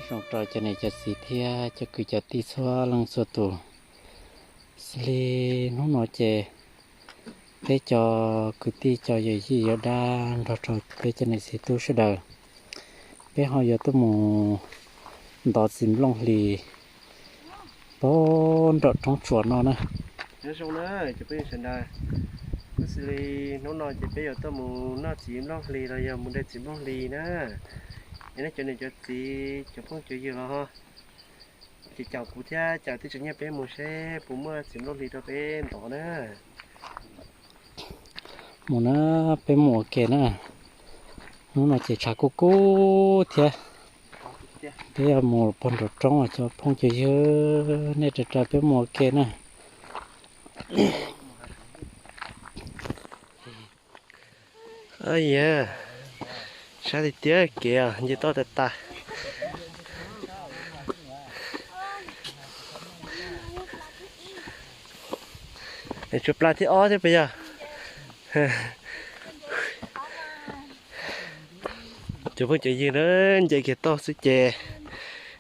Zoo rau cov niam cov txiv thiab cov kwv cov tij txhua leej txhua tus. Xws li hnub no ces peb cov kwv tij cov yawm yij yawm dab nrog rau peb cov niam txiv tub sawv daws, peb ho yuav tuaj mus ntov txiv nplooj hlis pem nram roob tsuas no na. Nyob zoo na cov phooj ywg sawv daws, kuj xws li hnub no ces peb yuav tuaj mus noj txiv nplooj hlis los yog mus de txiv nplooj hlis na. Es nej cov niam cov txiv cov phooj cov ywg los ho ces caum kuv thiab caum tij tseem nyiaj peb mus seb puas muaj txiv nplooj hlis rau peb ntov na. Mus na, peb mus ua ke na. Hnub no ces tshav kub kub thiab, peb yuav mus pem nram roob, cov phooj cov ywg, nej raws raws peb mus ua ke na. Yog, sab tiag tiag kev nce toj tas tas. Tshuav plas thib ob thiab puas yog? Cov phooj cov ywg na, nce kiag toj xwb ces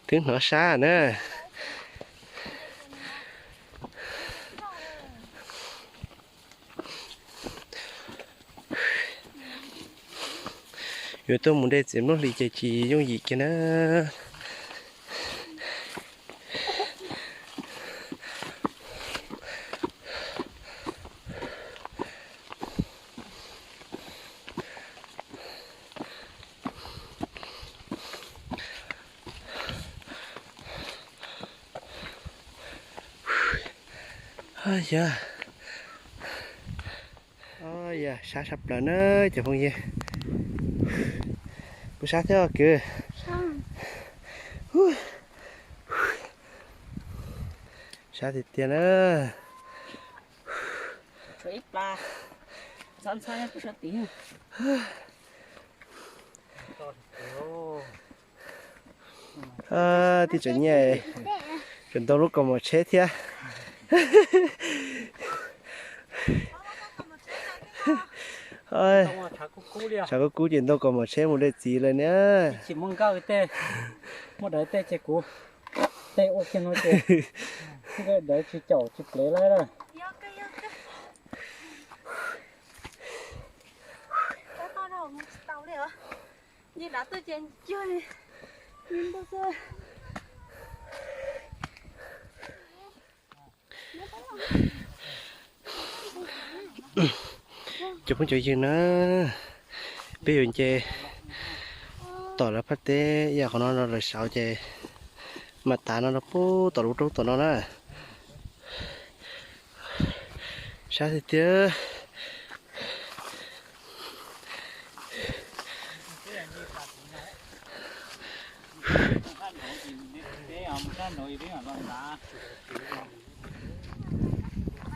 twb hnov sab na. Yuav tuaj mus de txiv nplooj hlis ces tsis yooj yim kiag na. Yog, yog sab sab plaws na cov phooj ywg. Kuj sab thiab kwv. Sab tiag tiag na. Tij tseem nyiaj, tseem ntau lub kaus mom tsheb thiab. Tshav kub kub ces ntau kaus mom tsheb mus de txiv lawm niam. Muaj dawv tej ces kuv tej ua kiag no ces dawv tsis caum tsis plev lawm. Cov phooj cov ywg na, peb yuav nce tom lawv phaj teb, yam qhov no no lawv saud ces mam tav no rau pem tom lub roob tom no na. Sab tiag tiag.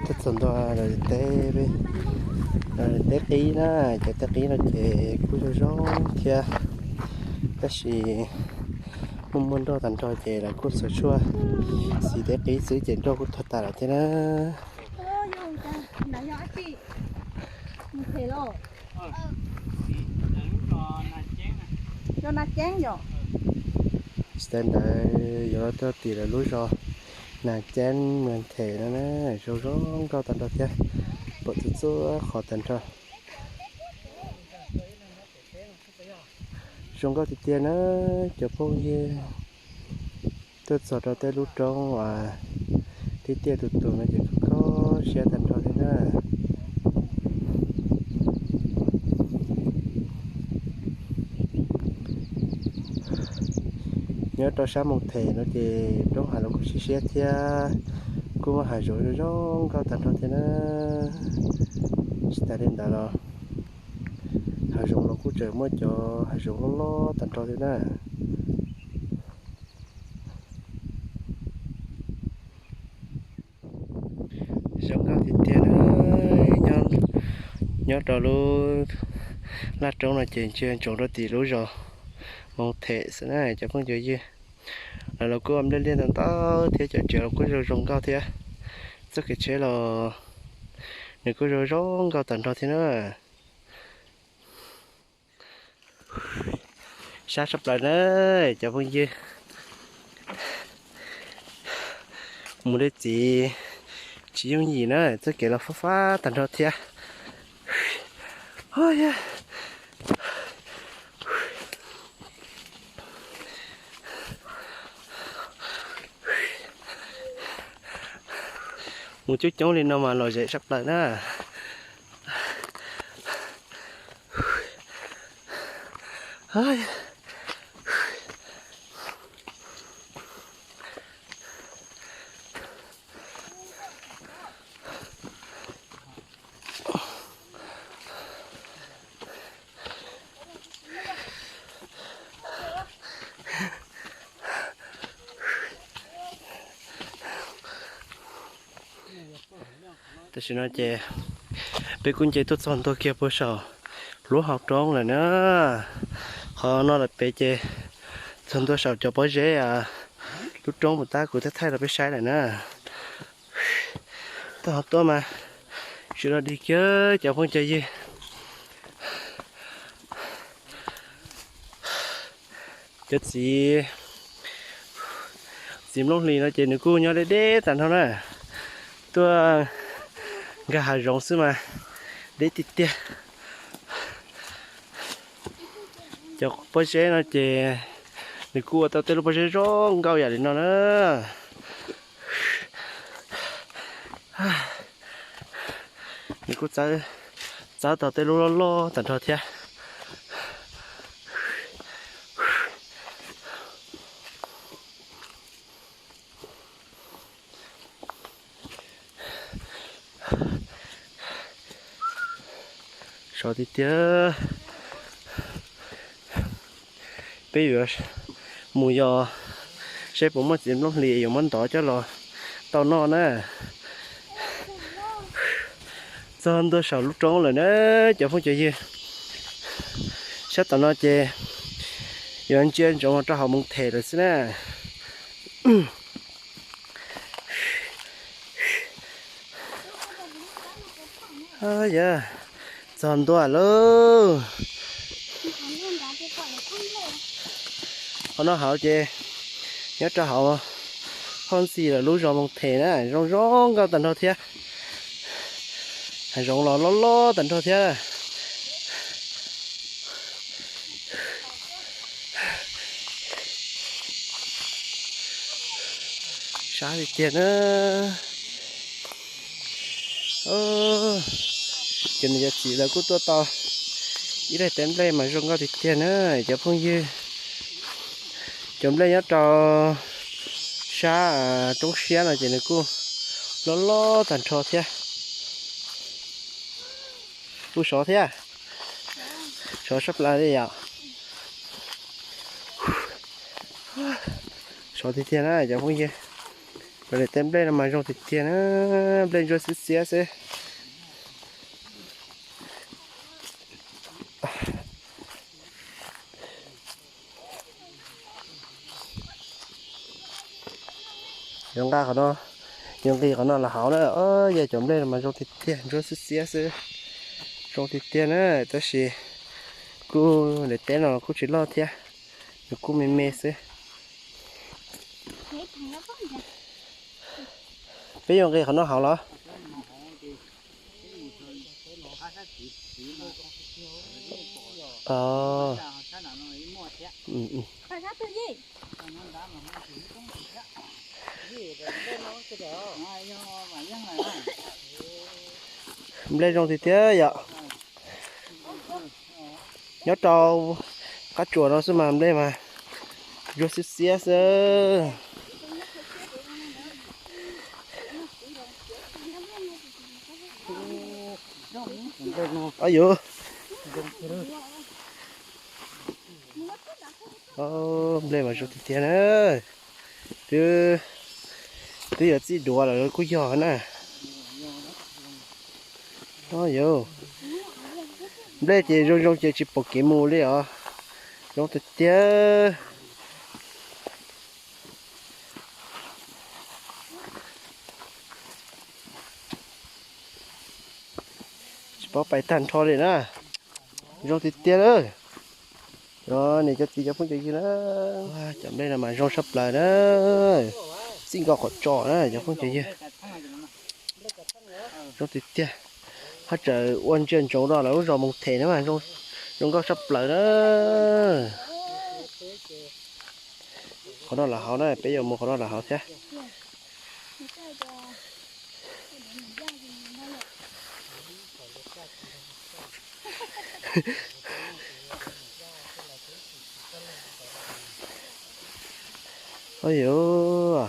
Tuaj txog ntua lawv teb, lawv teb qib na, cov teb qib no ces kuj zoo zoo thiab, tab sis muaj muaj nroj tag nrho ces lawv kuj txhua tshuaj xiv teb qib xwb ces nroj kuj tuag tas lawm thiab na. Tsis tas ntawd yuav tuaj tim lawv lub zos Nas Ceeb Muas Them no na, zoo zoo nkauj tag nrho thiab, pom txhua txhua qhov tag nrho. Zoo nkauj tiag tiag na cov phooj ywg. Tuaj txog rau tej lub roob uas tiaj tiaj tus tus no ces kho siab tag nrho thiab na. Nyob rau sab Moos Them no ces roob hav los kuj siab siab thiab, kuj muaj hav zoov zoo zoo nkauj tag nrho thiab na. Tsis tas li ntawd los hav zoov los kuj tseem muaj cov hav zoov loj loj tag nrho thiab na. Zoo nkauj tiag tiag na, nyob rau lub laj roob no ces ntsia ntsoov rau tim lub zos Moos Them xwb na cov phooj cov ywg. Lawv los kuj ua nplej liaj ntau ntau thiab, cov tsev los kuj zoo zoo nkauj thiab, txoj kev tsheb los nws kuj zoo zoo nkauj tag nrho thiab na. Sab tshaj plaws na cov phooj ywg. Mus de txiv tsis yooj yim na, txoj kev los fab fab tag nrho thiab. Mus coob coob li no mas lom zem tshaj plaws na. Tam sim no ces peb kuj nce tuaj txog ntua kiag puag saum lub hauv roob lawm na. Qhov no lawm pem ces txog ntua saum cov pob zeb lub roob mus tab kuv thiaj thaij rau peb saib lawm na. Tau tuaj mas tsis los dig kiag cov phooj cov ywg. Cov txiv, txiv nplooj hlis no ces nws kuj nyob deb deb tag nrho na. Tuaj nkag hav zoov xwb mas deb tiag tiag. Cov pob zeb no ces nws kuj ua tau tej lub pob zeb zoo nkauj yam li no na. Nws kuj txawb tau tej lub loj loj tag nrho thiab. Sov tiag tiag. Peb yuav mus yos saib puas muaj txiv nplooj hlis yuav muab ntov coj los tau noj na. Txog ntua saum lub roob lawm na cov phooj cov ywg. Sab tom no ces yuav ntsia ntsoov rau hauv moos them lawm xwb na. Yog, txog ntua lauj. Qhov no hauv ces nyob rau hauv hoob ntxis lawv lub zos moos them na, zoo zoo nkauj tag nrho thiab. Hav zoov los loj loj tag nrho thiab. Sab tiag tiag na. Ces nws cov txiv lawv kuj tuaj tau ib daim teb nplej mas zoo nkauj tiag tiag na cov phooj ywg. Cov nplej nyob rau sab roob siab no ces nws kuj loj loj tag nrho thiab. Kuj sov thiab. Sov sab plaws li yom. Sov tiag tiag na cov phooj ywg. Cov daim teb nplej no mas zoo tiag tiag na. Nplej ntsuab xiab xiab xwb. Yuav nqa qhov no, yuav nqis qhov no los hauv na. Yog cov nplej no mas zoo tiag tiag, ntsuab xiab xiab xwb. Zoo tiag tiag na, tab sis kuj daim teb no kuj tsis loj thiab, nws kuj me me xwb. Peb yuav nqis qhov no hauv los? Nplej zoo tiag tiag yom. Nyob rau qab tsuas no xwb mas nplej mas ntsuab xiab xiab xwb. Au yus, nplej mas zoo tiag tiag na. Twb, twb yuav txij duav lawm kuj yog na. Au yus, nplej ces zoo zoo ces tsis pom kev mus li os. Zoo tiag tiag. Tsis paub pais tag nrho li na. Zoo tiag tiag lawm. Cov niam cov txiv cov phooj cov ywg na, cov nplej no mas zoo tshaj plaws na. txij nkauj qhov tso na cov phooj cov ywg. Zoo tiag tiag. Haj tseem ua ntsia ntsoov rau lawv lub zos Moos Them na mas zoo nkauj tshaj plaws na. Qhov no lawv hauv na, peb yuav mus qhov no lawv hauv thiab. Auj yus,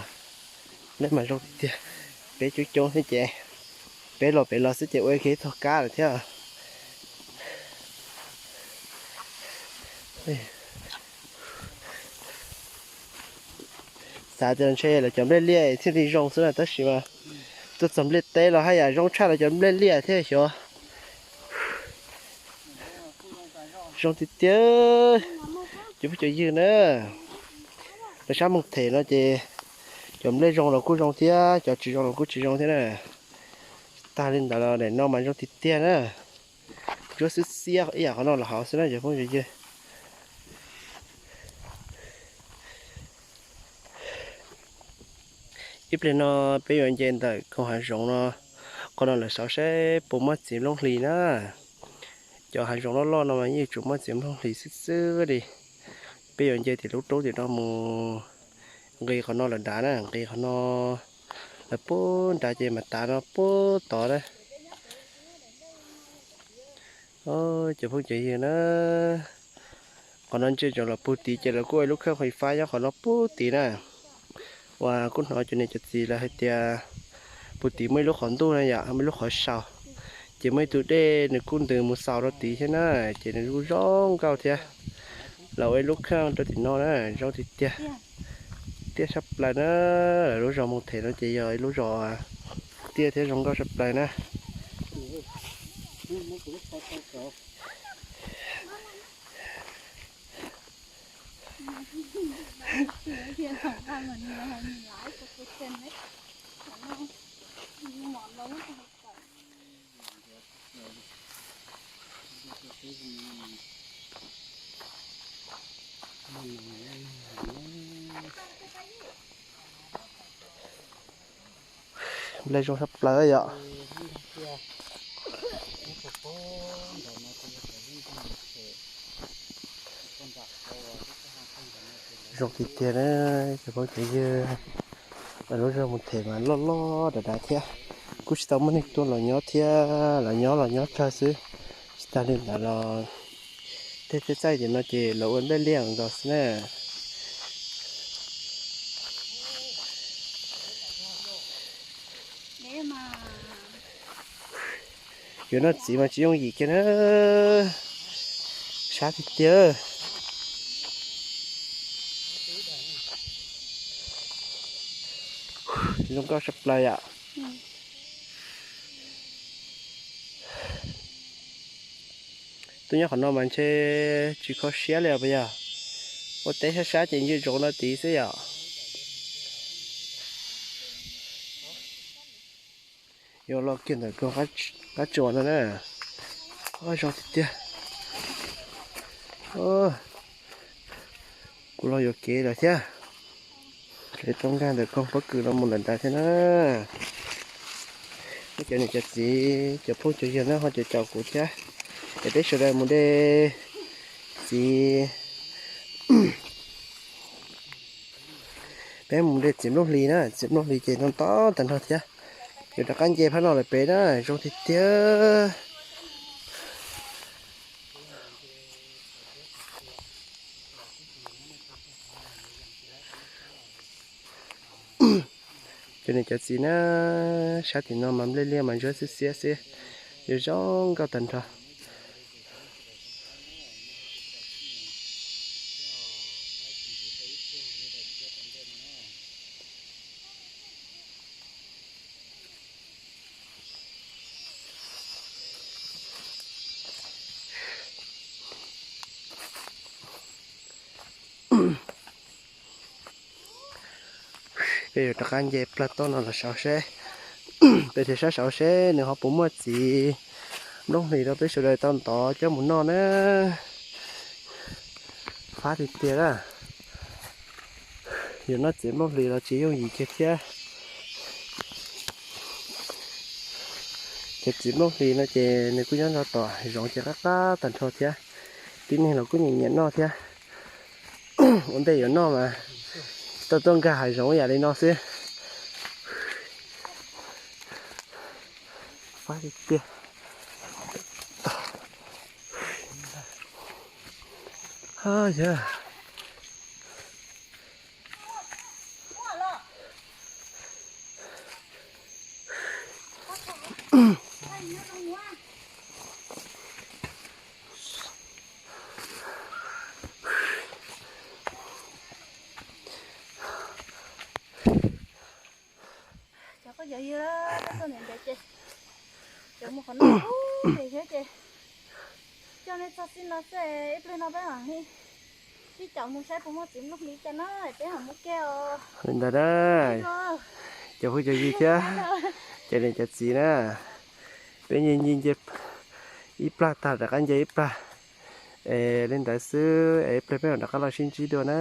neb mas zoo tiag tiag. Peb coob coob thiab ces peb los pem los xwb ces ua ib txoj kab lawm thiab. Xav tias ntshe lawv cov nplej liaj thiaj li zoo xwb na tab sis mas tuaj txog nplej teb los haj yam zoo tshaj lawv cov nplej liaj thiab xyov. Zoo tiag tiag. Cov phooj cov ywg na, peb sab Moos Them no ces cov nplej zoo los kuj zoo thiab cov tsis zoo los kuj tsis zoo thiab na. Tsis tas li ntawd los daim no mas zoo tiag tiag na. Ntsuab xwb xiab ib yam qhov no los hauv xwb na cov phooj cov ywg. Ib pliag no peb yuav nce ntawm koog hav zoov no, qhov no lawv xauv saib puas muaj txiv nplooj hlis na. Cov hav zoov loj loj no mas yeej tsuas muaj txiv nplooj hlis xwb xwb li. Peb yuav nce tim lub roob tim no mus nqis qhov no lawm nrad na, nqis qhov no lawm puag nrad ces mas tav no puag tod na. Cov phooj cov ywg na, qhov no ntsia ntsoov los puag tid ces lawv kuj ua ib lub kheej qhov fab nyob qhov no puag tid na. Uas kuj hnov cov niam cov txiv lawv hais tias puag tid muaj ib lub qhov ntuj na yom, muaj ib lub qhov sau, ces muaj ib tug dej nws kuj ntws mus xaus rau tid thiab na, ces nws kuj zoo nkauj thiab. Lawv ua ib lub kheej rau tim no na, zoo tiag tiag. Tiaj tshaj plaws na, lawv lub zos Moos Them no ces yog ib lub zos tiaj thiab zoo nkauj tshaj plaws na. Nplej zoo tshaj plaws yom. Zoo tiag tiag na, cov phooj cov ywg. Lub zos Moos Them mas loj loj dav dav thiab, kuj tsis tau muaj neeg tuaj los nyob thiab, los nyob los nyob tsawg xwb. Tsis tas li ntawd los tej teb txaij tim no ces lawv ua nplej liaj nkaus xwb na. Yuav noj txiv mas tsis yooj yim kiag na. Sab tiag tiag. Zoo nkauj tshaj plaws yom. Tuaj nyob qhov no mas ntshe tsis kho siab li os puas yog? Ua teb sab sab ces ntsia ntsoov no tid xwb yom. Yuav los kiag ntawm koog qab tsuas no na. Zoo tiag tiag. Kuv los yuam kev lawm thiab. Tseem tau nkag ntawm koog pob kws no mus lawm nrad thiab na. Peb cov niam cov txiv cov phooj cov ywg na ho caum caum kuv thiab, es peb sawv daws mus de txiv, peb mus de txiv nplooj hlis na, txiv nplooj hlis ces ntau ntau tag nrho thiab. Yuav rov qab nce phab no lawm pem na, zoo tiag tiag. Cov niam cov txiv na, sab tim no mas nplej liaj mas ntsuab xiab xiab xwb, yuav zoo nkauj tag nrho. Peb yuav rov qab nce plawg toj no los saud seb, peb thiaj saib saud seb nws ho puas muaj txiv nplooj hlis rau peb sawv daws tau ntov coj mus noj na. Fab tiag tiag na. Yog noj txiv nplooj hlis los tsis yooj yim kiag thiab. Cov txiv nplooj hlis no ces nws kuj nyob rau tom zoov ces qab qab tag nrho thiab. Tib neeg los kuj nyiam nyiam noj thiab. Ua ntej yuav noj mas tau tuaj nkag hav zoov yam li no xwb. Fab tiag tiag. Yog Cov phooj ywg, tuaj ntawm ntawd ces cov mus qhov no ub pem thiab ces coj nej txog xij no xwb, ib pliag no peb mam li sib caum mus saib puas muaj txiv nplooj hlis cas na, peb mam mus kiag os. Li ntawd na, cov phooj cov ywg thiab cov niam cov txiv na, peb nce nce nce ib plag tag rov qab nce ib plag es li ntawd xwb es ib pliag peb mam rov qab los sib ntsib dua na.